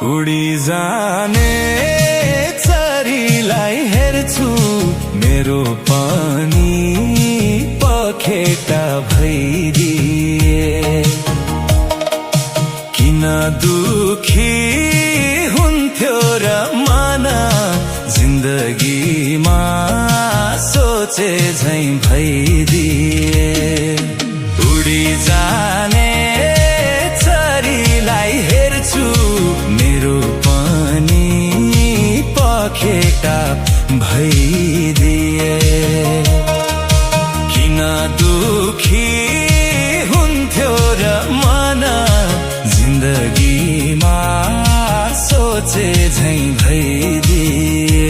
उडी जाने चरीलाई हेर्छु मेरो पनि पखेटा भइदिए किन दुखी हुन्थ्यो र मन जिन्दगीमा सोचे झैं भइदिए उडी जाने चरीलाई हेर्छु मेरो पनि पखेटा भइदिए किन दुखी हुन्थ्यो र मन जिन्दगीमा सोचे झैं भइदिए